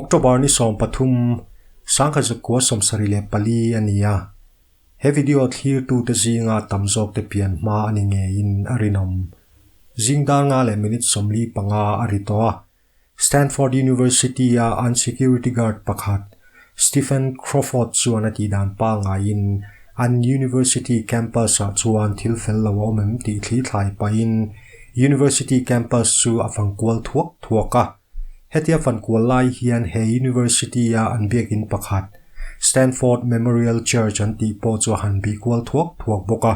October ni 13, 1974 a ni a. He video thlirtute zinga tam zawkte pian hma a ni ngeiin a rinawm. Zing dar nga leh minute 45 a ri tawh a. Stanford University-a an security guard pakhat Stephen Crawford chuan a tihdan pangaiin an university campus-ah chuan thil fel lo a awm em tih thli thlai pahin university campus chu a fangkual thuak thuak a. Hetia fankual lai hian he university-a an biakin pakhat, Stanford Memorial Church an tih pawh chu a han bih kual thuak thuak bawk a.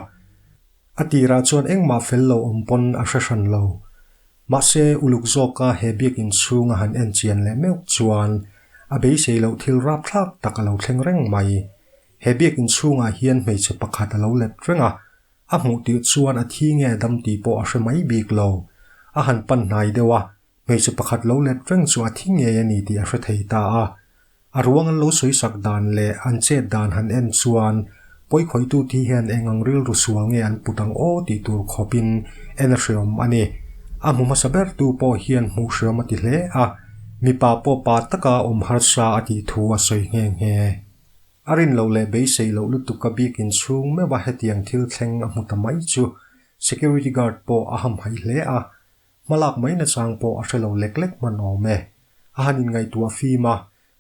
A tirah chuan engmah fel lo awm pawn a hre hran lo. Mahse, uluk zawka he biakin chhung a han en chian leh meuh chuan a beisei loh thil rapthlak tak a lo thleng reng mai. He biakin chhungah hian hmeichhe pakhat a lo let reng a, a hmuh tirh chuan a thi nge dam tih pawh a hre mai bik lo. A han pan hnai deuh a, Hmeichhe pakhat lo let reng chu a thi ngei a ni tih a hre thei ta a. A ruang an lo sawisak dan leh an chet dan han en chuan pawikhawihtu thi hian eng ang rilru sual nge an put ang aw tih tur khawpin en a hreawm a ni. A hmu hmasa bertu pawh hian hmuh hreawm a ti hle a, mipa pawh pa taka awm harsa a tih thu a sawi nghe nghe. A rin loh leh beisei loh lutuk a biakin chhung meuh a hetiang thil thleng a hmu ta mai chu security guard pawh a hamhaih hle a. Hmalak mai nachang pawh a hre lo lek lek hman awm e. A han inngaihtuah fim a,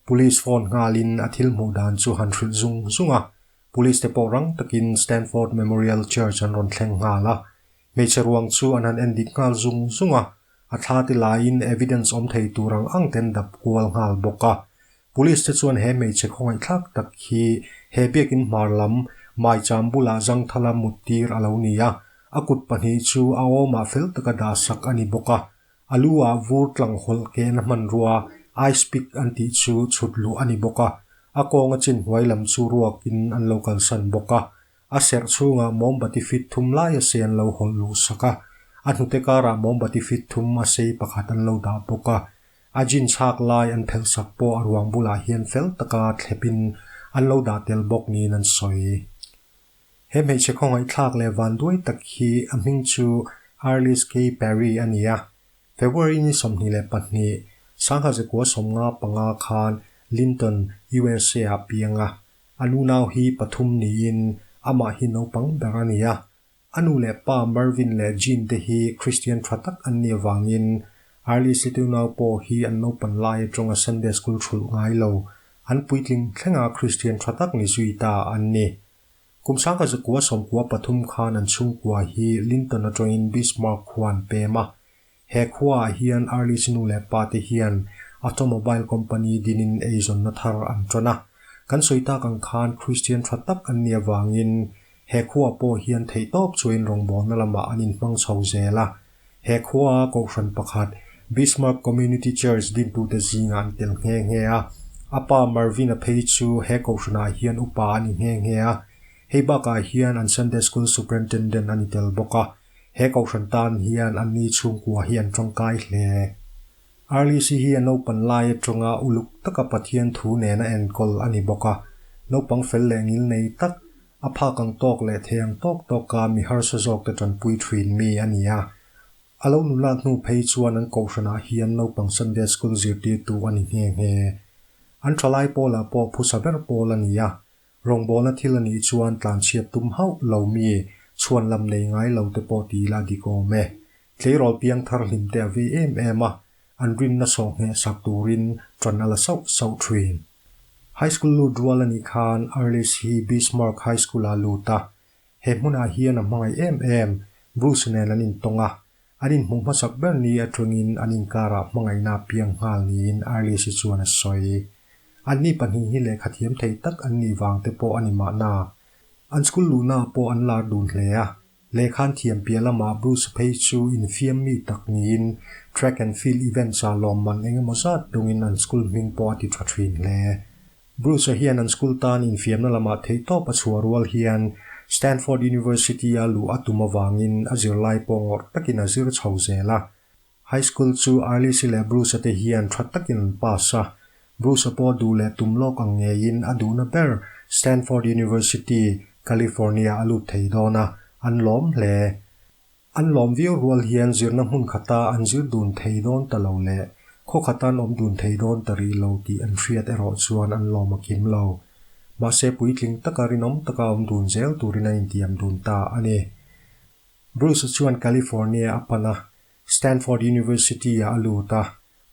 Police phone nghalin a thil hmuh dan chu han hrilh zung zung a. Police te pawh rang takin Stanford Memorial Church an rawn thleng nghal a. Hmeichhe ruang chu an han en dik nghal zung zung a, a thla ti laiin evidence awm thei tur ang ang ten dap kual nghal bawk a. Police te chuan he hmeichhe khawngaihthlak tak hi he biakin hmar lam maicham bulah zangthala muttir a lo ni a, A kut pahnih chu a awmah fel taka dah sak a ni bawk a, a lu ah vur tlang hawlh kehna hmanrua, ice pick an tih chu chhut luh a ni bawk a, a kawnga chin hnuai lam chu ruakin an lo kalsan bawk a, a serh chhungah mawmbati fit thum lai a sei an lo hawlh luh sak a, a hnute karah mawmbati fit thum a sei pakhat an lo dah bawk a, a jeans hak lai an phelh sak pawh a ruang bulah hian fel taka thlepin an lo dah tel bawk niin an sawi. He hmeichhe khawngaihthlak leh vanduai tak hi a hming chu Arliss K. Perry a ni a. February ni 22, 1995 khan Linton, USA ah piang a. A nunau hi pathum niin amah hi naupang ber a ni a. A nu leh pa Marvin leh Jean te hi Christian tha tak an nih avangin Arliss-i tunau pawh hi an naupan lai aṭanga Sunday School ṭhulh ngai lo. An puitling thlenga Christian tha tak ni zui ta an ni. Kum 1993 khan an chhungkua hi Linton atangin Bismarck khua an pem a. He khuaah hian Arliss nu leh pa te hian automobile company dinin eizawnna thar an ṭan a. Kan sawi tak ang khan Christian tha tak an nih avangin he khua pawh hian theihtawp chuain rawngbawlna lamah an inhmang chho zel a. He khua kohhran pakhat Bismarck Community Church dintute zingah an tel nghe nghe a. A pa Marvin-a phei chu he kohhranah hian upa a ni nghe nghe a. Hei bakah hian an Sunday School Superintendent a ni tel bawk a. He kohhran tan hian anni chhungkua hi an tangkai hle. Arliss-i hi a naupan lai atanga uluk taka Pathian thu nena enkawl a ni bawk a. Naupang fel leh ngil nei tak, A phak ang tawk leh thei ang tawk tawka mi harsa zawkte tanpui thin mi a ni a. A lo nulat hnu phei chuan an kohhranah hian naupang Sunday School zirtirtu a ni nghe nghe. An thalai pawlah pawh phusa ber pawl a ni a. Rawngbawlna thil a nih chuan tlanchhiat tum hauh lo mi chhuan lam nei ngai lo te pawh ti ila dik awm e. Tleirawl piang thar hlim te a vei em em a, an rinna sawh ngheh sak turin tan a la sauh sauh thin. High School lut rual a nih khan Arliss hi Bismarck High School-ah a lut a. He hmunah hian a hmangaih em em, Bruce nen an intawng a. An inhmuh hmasak ber ni atangin an inkarah hmangaihna a piang nghal niin Arliss-i chuan a sawi. Anni pahnih hi lehkha thiam thei tak an nih vang te pawh a ni mahna. An school luhnaah pawh an lar dun hle a. Lehkhan thiam piah lamah Bruce phei chu infiam mi tak niin track and field events-ah lawmman eng emaw zat dungin an school hming pawh a ti tha thin hle. Bruce-a hian an school tan infiamna lamah theihtawp a chhuah rual hian Stanford University-a luh a tum avangin a zirlai pawh ngawrh takin a zir chho zel a. High school chu Arliss-i leh Bruce-a te hian tha takin an pass a. Bruce-a pawh duh leh tum lawk ang ngeiin a duhna ber Stanford University, California a lut thei dawn a, an lawm hle. An lawm viau rual hian zirna hmun khata an zir dun thei dawn ta lo leh Khaw khatan awm dun thei dawn ta rih lo tih an hriat erawh chuan an lawm a kim lo. Mahse puitling taka rinawm taka awm dun zel turin an intiam dun ta a ni. Bruce-a chuan California a pan a, Stanford University-ah a lut a,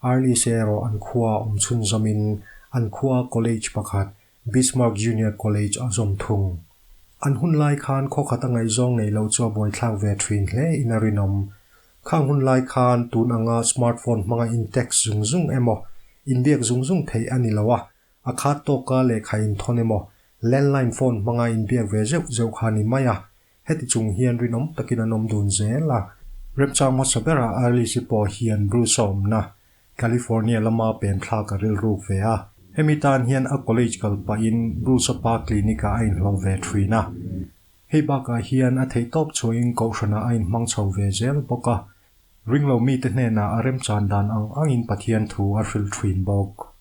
Arliss erawh an khua awm chhunzawmin an khua college pakhat Bismarck Junior College a zawm thung. An hun lai khan khaw khat a ngaihzawng nei lo chu a buaithlak ve thin hle in a rinawm. Khang hun lai khan tun anga smartphone hmanga in text zung zung emaw, inbiak zung zung theih a ni lo a, a khat tawka lehkha inthawn emaw, landline phone hmanga inbiak ve zeuh zeuh kha a ni mai a, Heti chung hian rinawm takin an awm dun zel a. Remchang hmasa berah Arliss-i pawh hian Bruce a awmna, California lama pen thlak a rilruk ve a. Hemi tan hian a college kal pahin Bruce-a pa clinic-ah a inhlawh ve thin a. Hei bakah hian a theihtawp chhuahin kohhranah a inhmang chho ve zel bawk a. Ringlo mite hnenah a remchan dan ang angin Pathian thu a hrilh thin bawk.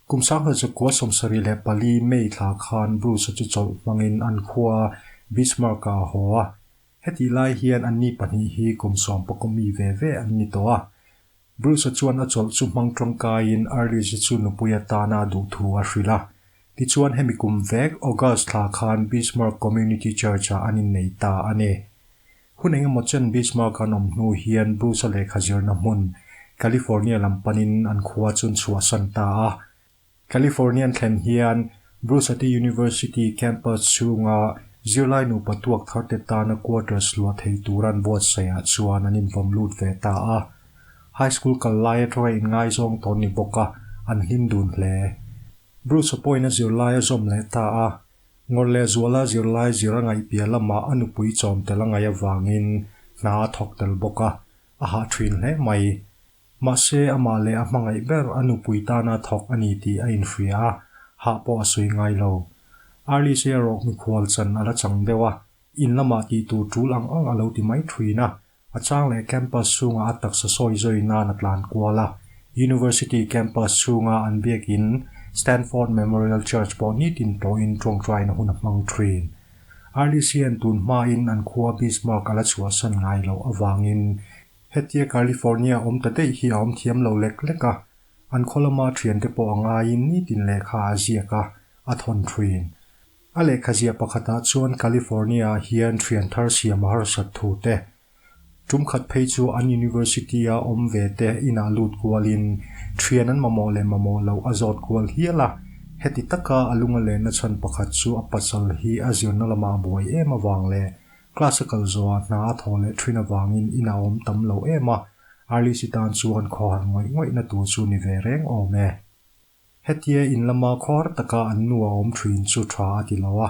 Kum 1974 May thla khan Bruce-a chu chawlh hmangin an khua Bismarck-ah a haw a. Hetih lai hian anni pahnih hi kum sawmpakaw mi ve ve an ni tawh a. Bruce-a chuan a chawlh chu hmang tawngkaiin Arliss-i chu nupui atana a duh thu a hrilh a. Tichuan hemi kum vek August thla khan Bismarck Community Church-ah an innei ta a ni. Hun engemaw chen Bismarck an awm hnu hian Bruce-a lehkha zirna hmun, California lam panin an khua chu an chhuahsan ta a. California an thlen hian Bruce-a te University campus chhunga zirlai nupa tuak thar te tana quarters luah thei tura an buatsaihah chuan an invawm lut ve ta a. High school kal lai atanga inngaizawng tawn ni bawk a, an hlim dun hle. Bruce-a pawhin a zirlai a zawm leh ta a. Ngawr leh Zuala zirlai zir a ngaih piah lamah a nupui chawm tel a ngaih avangin hna a thawk tel bawk a, a hah thin hle mai. Mahse, amah leh a hmangaih ber a nupui tana thawk a ni tih a inhria a, hah pawh a sawi ngai lo. Arliss erawh mikhual chan a la chang deuh a, in lamah tih tur tul ang ang a lo ti mai thin a, A chang leh campus chhungah a taksa sawi zawi nan a tlan kual a. University campus chhunga an biakin Stanford Memorial Church pawh nitin tawhin tawngtaina hun a hmang thin. Arliss hian tun hmain an khua Bismarck a la chhuahsan ngai loh avangin hetia California awm ta daih hi a awm thiam lo lek lek a, an khaw lama thiante pawh a ngaiin nitin lehkha a ziak a, a thawn thin. A lehkha ziah pakhatah chuan California-ah hian thian thar siam a harsat thu te, tum khat phei chu an university-a awm ve te inah lut kualin thian an mamawh leh mamawh loh a zawt kual hial a. Heti taka a lunga lenna chhan pakhat chu a pasal hi a zirna lamah a buai em avang leh class a kal zawhah hna a thawh leh thin avangin inah a awm tam lo em a, Arliss-i tan chuan khawhar ngawih ngawihna tur chu ni ve reng awm e. Hetia in lama khawhar taka an nu a awm thin chu tha a ti lo a,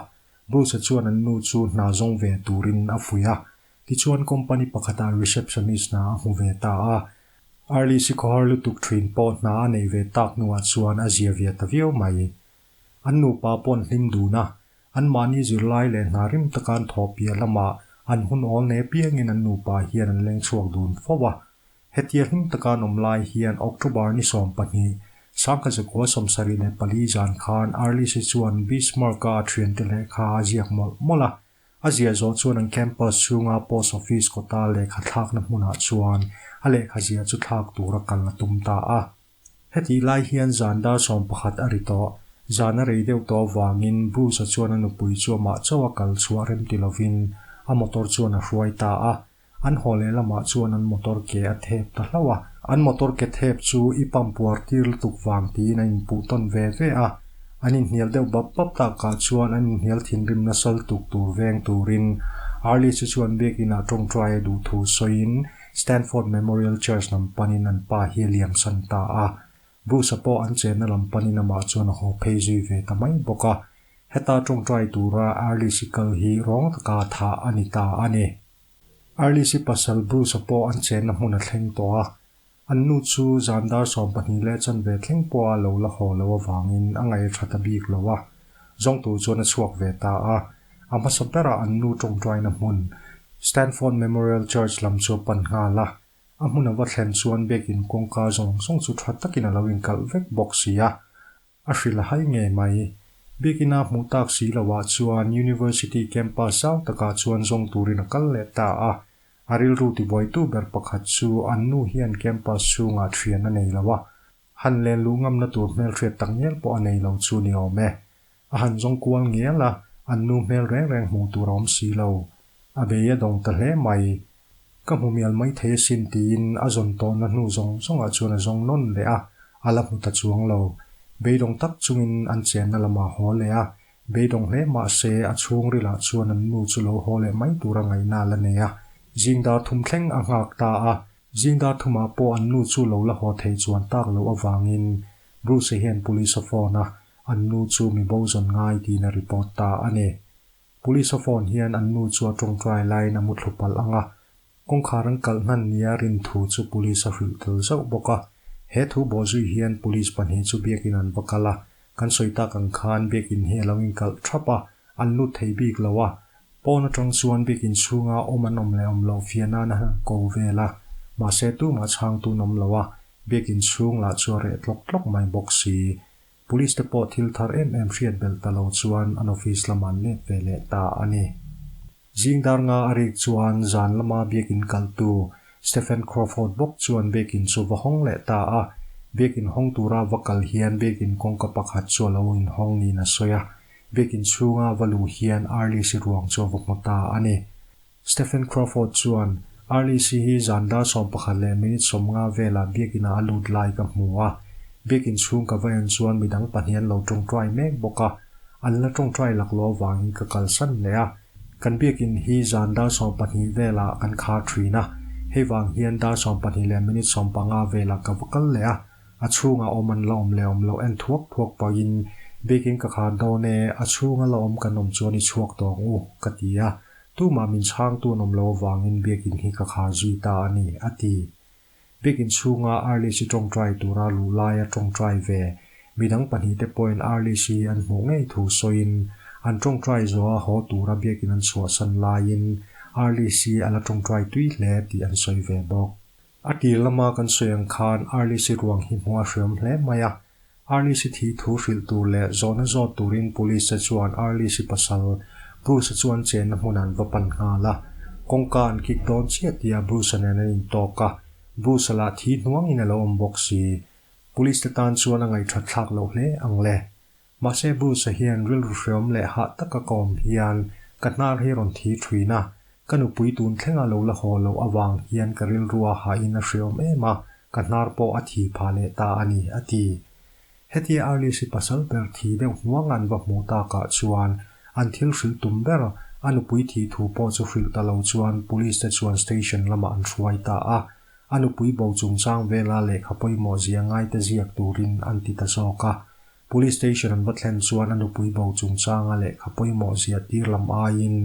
Bruce-a chuan an nu chu hna zawng ve turin a fuih a, tichuan company pakhatah receptionist hna a hmu ve ta a. Arliss-i khawhar lutuk thin pawh hna a neih ve tak hnuah chuan a zia ve ta viau mai. An nupa pawh an hlim dun a, anmahni zirlai leh hna rim taka an thawh piah lamah an hun awl nei apiangin an nupa hian an leng chhuak dun fo a. Hetia hlim taka an awm lai hian October ni 12, 1974 zan khan Arliss-i chuan Bismarck-a a thiante lehkha a ziak mawlh mawlh a. A ziah zawh chuan an campus chhunga post office kawta lehkha thlakna hmunah chuan a lehkha ziah chu thlak tura kal a tum ta a. Hetih lai hian zan dar 11 a ri tawh. Zan a rei deuh tawh avangin Bruce-a chuan a nupui chu amah chauh a kal chhuah rem ti lovin a motor chuan a hruai ta a. An haw leh lamah chuan an motor ke a thep ta hlauh a. An motor ke thep chu i pump puar tir lutuk vang tiin an inpuh tawn ve ve a. An inhnial deuh bap bap takah chuan an inhnial thinrim nasa lutuk tur veng turin Arliss chuan biakinah tawngtai a duh thu sawiin Stanford Memorial Church lam panin an pa hi a liamsan ta a. Bruce-a pawh an chenna lam panin amah chuan a haw phei zui ve ta mai bawk a. Heta tawngtai tura Arliss-i kal hi rawng taka thah a ni ta a ni. Arliss-i pasal Bruce-a pawh an chenna hmun a thleng tawh a. An nu chu zan dar 12 leh chanve thleng pawha lo la haw lo avangin a ngaih a tha ta bik lo a. Zawng tur chuan a chhuak ve ta a. A hmasa berah an nu tawngtaina hmun, Stanford Memorial Church lam chu a pan nghal a. A hmun a va thlen chuan biakin kawngka zawng zawng chu tha takin a lo inkalh vek bawk si a. A hrilh a hai ngei mai. Biakina hmuh tak si loah chuan University campus zau takah chuan zawng turin a kal leh ta a. A rilru tibuaitu ber pakhat chu an nu hian campus chhungah thian a nei lo a, han len luh ngamna tur hmelhriat tak ngial pawh a nei lo chu ni awm e. A han zawng kual ngial a, an nu hmel reng reng hmuh tur a awm si lo. A bei a dawng ta hle mai. Ka hmu mial mai thei asin tiin a zawn tawhna hnu zawng zawngah chuan a zawng nawn leh a, a la hmu ta chuang lo. Beidawng tak chungin an chenna lamah a haw leh a, beidawng hle mah se a chhungrilah chuan an nu chu lo haw leh mai tura ngaihna a la nei a. Zing dar thum thleng a nghak ta a, zing dar thumah pawh an nu chu lo la haw thei chuan tak loh avangin Bruce-a hian police a phone a, an nu chu mi bo zawn ngai tiin a report ta a ni. Police a phone hian an nu chu a tawngtai laiin a mu thlu palh ang a, kawngkhar an kalh hnan nia rin thu chu police a hrilh tel zauh bawk a. He thu bawhzui hian police pahnih chu biakin an va kal a, kan sawi tak ang khan biakin hi a lo inkalh thap a, an lut thei bik lo a. Pawn atang chuan biakin chhunga awm an awm leh awm loh fiah nan a han ko vel a, mahse tumah chhangtu an awm lo a, biakin chhung lah chu a reh tlawk tlawk mai bawk si. Police te pawh thil thar em em hriat belh ta lo chuan an office lamah an let ve leh ta a ni. Zing dar nga a rik chuan zan lama biakin kaltu Stephen Crawford bawk chuan biakin chu va hawng leh ta a. Biakin hawng tura va kal hian biakin kawngka pakhat chu a lo inhawng niin a sawi a. Biakin chhunga va luh hian Arliss-i ruang chu a va hmu ta a ni. Stephen Crawford chuan, Arliss-i hi zan dar 11 leh minute 50 velah biakinah a lut lai ka hmu a. Biakin chhung ka va en chuan midang pahnih an lo tawngtai mek bawk a. An la tawngtai laklawh avangin ka kalsan leh a. Kan biakin hi zan dar 12 velah kan khar thin a. Hei vang hian dar 12 leh minute 15 velah ka va kal leh a. A chhungah awm an la awm leh awm loh en thuak thuak pahin biakin ka khar dawn e, a chhunga la awm kan awm chuan i chhuak tawng u, ka ti a. Tumah min chhangtu an awm lo avangin biakin hi ka khar zui ta a ni, a ti. Biakin chhunga Arliss-i tawngtai tura luh laia tawngtai ve midang pahnihte pawhin Arliss-i an hmuh ngei thu sawiin an tawngtai zawha haw tura biakin an chhuahsan laiin Arliss-i a la tawngtai tui hle tih an sawi ve bawk. A tir lama kan sawi ang khan Arliss-i ruang hi hmuh a hriam hle mai a. Arliss-i thih thu hrilh tur leh zawhna zawt turin Police-te chuan Arliss-i pasal Bruce-a chu an chenna hmunah an va pan nghal a. Kawngka an kik dawn chiah tia Bruce-a nen an intawk a. Bruce-a lah thi hnuangin a lo awm bawk si. Police-te tan chuan a ngaihthat thlak loh hle ang le. Mahse Bruce-a hian rilru hreawm leh hah taka ka awm hian ka hnar hi rawn thi thin a, ka nupui tun thlenga lo la haw loh avang hian ka rilrua hahin a hreawm em a, ka hnar pawh a thi phah leh ta a ni, a ti. Hetia Arliss-i pasal ber thi deuh hnuang an va hmuh takah chuan an thil hrilh tum ber, a nupui thih thu pawh chu hrilh ta lo chuan Police te chuan station lamah an hruai ta a, a nupui bo chungchang vela lehkha pawimawh zia ngaite ziak turin an ti ta zawk a. Police station an va thlen chuan a nupui bo chungchanga lehkha pawimawh zia tir lam aiin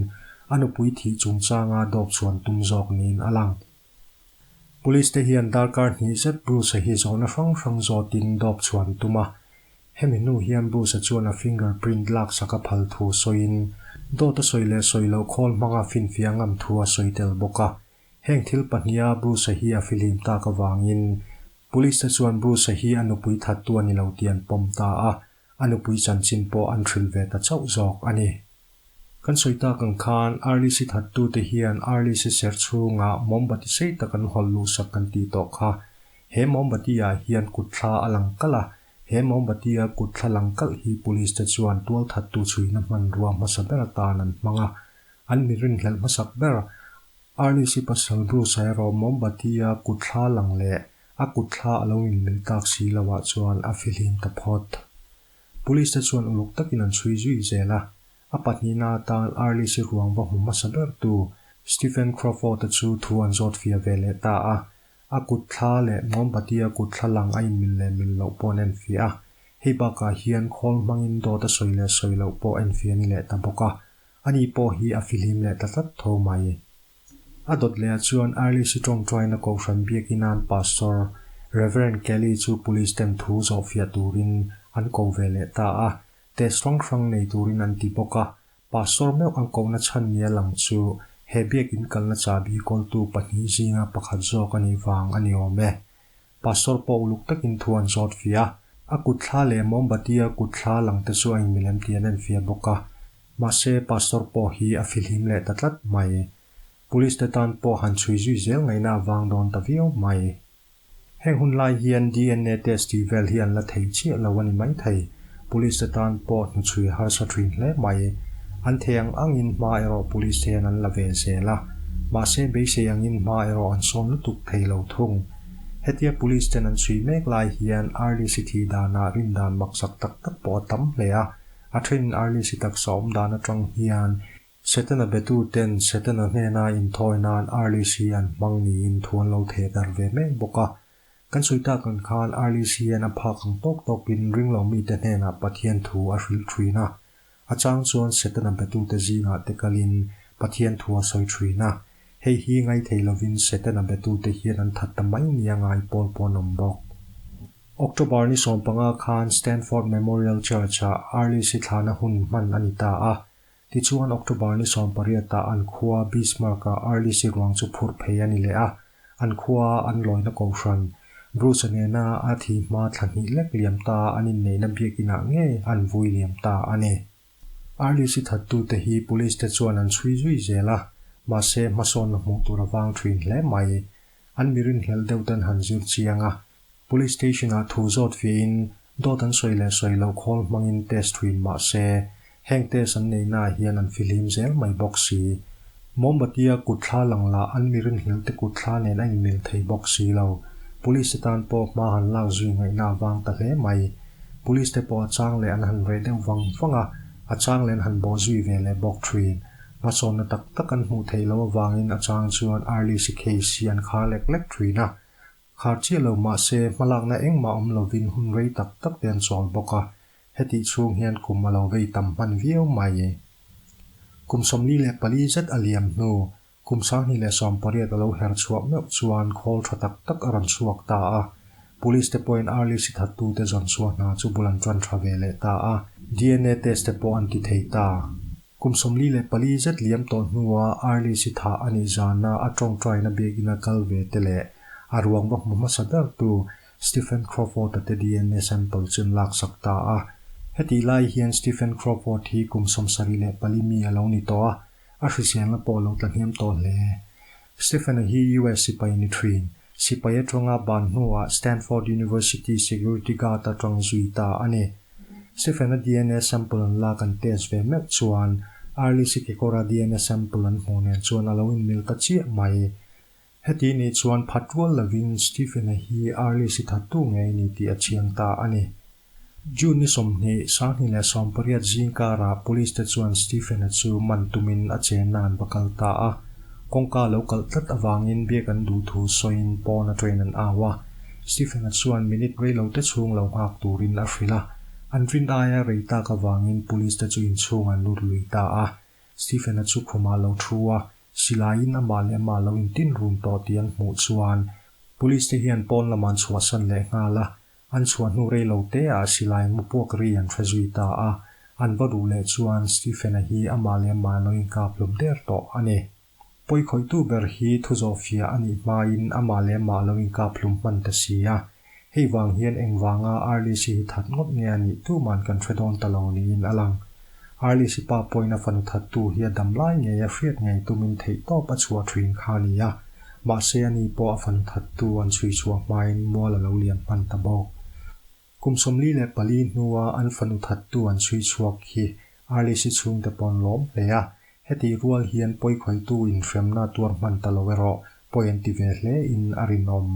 a nupui thih chungchanga dawp chhuan tum zawk niin a lang. Police te hian darkar hnih zet Bruce-a hi zawhna hrang hrang zawtin dawp chhuan tum a. Hemi hnu hian Bruce-a chuan a finger print laksak a phal thu sawiin dawt a sawi leh sawi loh khawl hmanga finfiah ngam thu a sawi tel bawk a. Heng thil pahniha Bruce-a hi a fihlim tak avangin Police te chuan Bruce-a hi a nupui thattu a ni lo tih an pawm ta a, a nupui chanchin pawh an hrilh ve ta chauh zawk a ni. Kan sawi tak ang khan Arliss-i thattute hian Arliss-i ser chhungah mawmbati sei tak an hawl luhsak kan tih tawh kha. He mawmbati-ah hian kutthla a lang kalh a, he mawmbati-a kutthla lang kalh hi Police te chuan tualthattu chhuina hmanrua hmasa ber atan an hmang a, an mi rinhlelh hmasak ber Arliss-i pasal Bruce-a erawh mawmbati-a kutthla lang leh a kutthla a lo inmil tak si loah chuan a fihlim ta phawt. Police te chuan uluk takin an chhui zui zel a, a pahnihna atan Arliss-i ruang va hmu hmasa bertu Stephen Crawford-a chu thu an zawt fiah ve leh ta a, a kutthla leh mawmbati-a kutthla lang a inmil leh mil loh pawh an enfiah a, hei bakah hian khawl hmangin dawt a sawi leh sawi loh pawh enfiah a ni leh ta bawk a. Ani pawh hi a fihlim leh ta tlat tho mai. A dawt lehah chuan Arliss-i tawngtaina kohhran biakin an Pastor, Reverend Kelly chu Police ten thu zawhfiah turin an ko ve leh ta a, test hrang hrang nei turin an ti bawk a. Pastor meuh an kohna chhan nia lang chu he biakin kalna chahbi kawltu pahnih zinga pakhat zawk a nih vang a ni awm e. Pastor pawh uluk takin thu an zawt fiah a, a kutthla leh mawmbati-a kutthla lang te chu a inmilem tih an enfiah bawk a. Mahse, Pastor pawh hi a fihlim leh ta tlat mai. Police te tan pawh han chhui zui zel ngaihna a vang dawn ta viau mai. Heng hun lai hian DNA test tih vel hi an la thei chiah lo a ni maithei. Police te tan pawh hnuchhui a harsa thin hle mai. An thei ang angin hma erawh police te hian an la ve zel a. Mahse beisei angin hma erawh an sawn lutuk thei lo thung. Hetia police ten an chhui mek lai hian Arliss-i thih danah rindan maksak tak tak pawh a tam hle a. A thenin Arliss-i taksa awm dan atang hian Setana betu ten Setana hnena inthawi nan Arliss hi an hmang niin thu an lo theh darh ve mek bawk a. Kan sawi tak ang khan Arliss hian a phak ang tawk tawkin ringlo mite hnenah Pathian thu a hrilh thin a. A chang chuan Setana betute zingah te kalin Pathian thu a sawi thin a. Hei hi ngaithei lovin Setana betute hian an that ta mai nia ngai pawl pawh an awm bawk. October ni 15 khan Stanford Memorial Church-ah Arliss-i thlahna hun hman a ni ta a. Tichuan October ni 18 ah an khua Bismarck ah Arliss-i ruang chu phurh phei a ni leh a, an khua an lawina kohhran Bruce-a nena a thi hma thla hnih lek liam ta an inneihna biakin ah ngei an vui liam ta a ni. Arliss-i thattute hi police te chuan an chhui zui zel a, mahse hmasawnna hmuh tur a vang thin hle mai. An mi rinhlelh deuh ten han zir chiang a, police station ah thu zawt fiahin Dawt an sawi leh sawi loh khawl hmangin test thin mah se, heng test an nei naah hian an fihlim zel mai bawk si. Mawmbatia kut thla lang lah an mi rinhlelh te kut thla nen a inmil thei bawk si lo. Police te tan pawh hma han lak zui ngaihna a vang ta hle mai. Police te pawh a chang leh an han reh deuh vang vang a, a chang leh an han bawh zui ve leh bawk thin. Hmasawnna tak tak an hmuh theih loh avangin a chang chuan Arliss-i case hi an khar lek lek thin a. Khar chiah lo mahse hmalakna engmah awm lovin hun rei tak tak te an chawl bawk a, hetih chhung hian kum a lo vei tam hman viau mai. Kum 44 zet a liam hnu, kum 2018 a lo her chhuah meuh chuan khawl tha tak tak a rawn chhuak ta a. Police te pawhin Arliss-i thattute zawn chhuah hna chu bul an tan tha ve leh ta a, DNA test te pawh an ti thei ta. Kum 44 zet liam tawh hnua Arliss-i thah a nih zana a tawngtaina biakina kal ve te leh a ruang va hmu hmasa bertu Stephen Crawford-a te DNA sample chu an laksak ta a. Hetih lai hian Stephen Crawford hi kum 74 mi a lo ni tawh a, a hriselna pawh a lo tla hniam tawh hle. Stephen-a hi US sipai ni thin, sipai atanga ban hnuah Stanford University security guard atang zui ta a ni. Stephen-a DNA sample an lak an test ve meuh chuan Arliss-i kekawra DNA sample an hmuh nen chuan a lo inmil ta chiah mai. Heti nih chuan phat rual lovin Stephen-a hi Arliss-i thattu ngei ni tih a chiang ta a ni. June ni 20, 2018 zing karah police te chuan Stephen-a chu man tumin a chenna an va kal ta a. Kawngka lo kalh tlat avangin biak an duh thu sawiin pawn a train an au a. Stephen-a chuan minute rei lo te chhung lo nghak turin a hrilh a. An rin aia rei tak avangin police te chu inchhung an lut lui ta a. Stephen-a chu khumah lo thu a, silaiin amah leh amah lo intin run tawh tih an hmuh chuan police te hian pawn lamah an chhuahsan leh nghal a. An chhuah hnu rei lo te ah silai mu puak ri an hre zui ta a, an va duh leh chuan Stephen-a hi amah leh amah lo inkap hlum der tawh a ni. Pawikhawihtu ber hi thu zawhfiah a nih hmain amah leh amah lo inkap hlum hman ta si a, hei vang hian engvanga Arliss-i hi that ngawt nge a nih tuman kan hre dawn ta lo niin a lang. Arliss-i pa pawhin a fanu thattu hi a dam lai ngei a hriat ngei tumin theihtawp a chhuah thin kha a ni a, mahse ani pawh a fanu thattu an chhui chhuah hmain mual a lo liam hman ta bawk. Kum 44 hnua an fanu thattu an chhui chhuak hi Arliss-i chhungte pawh an lawm hle a, hetih rual hian pawikhawihtu inhremna tuar hman ta lo erawh pawi an ti ve hle in a rinawm.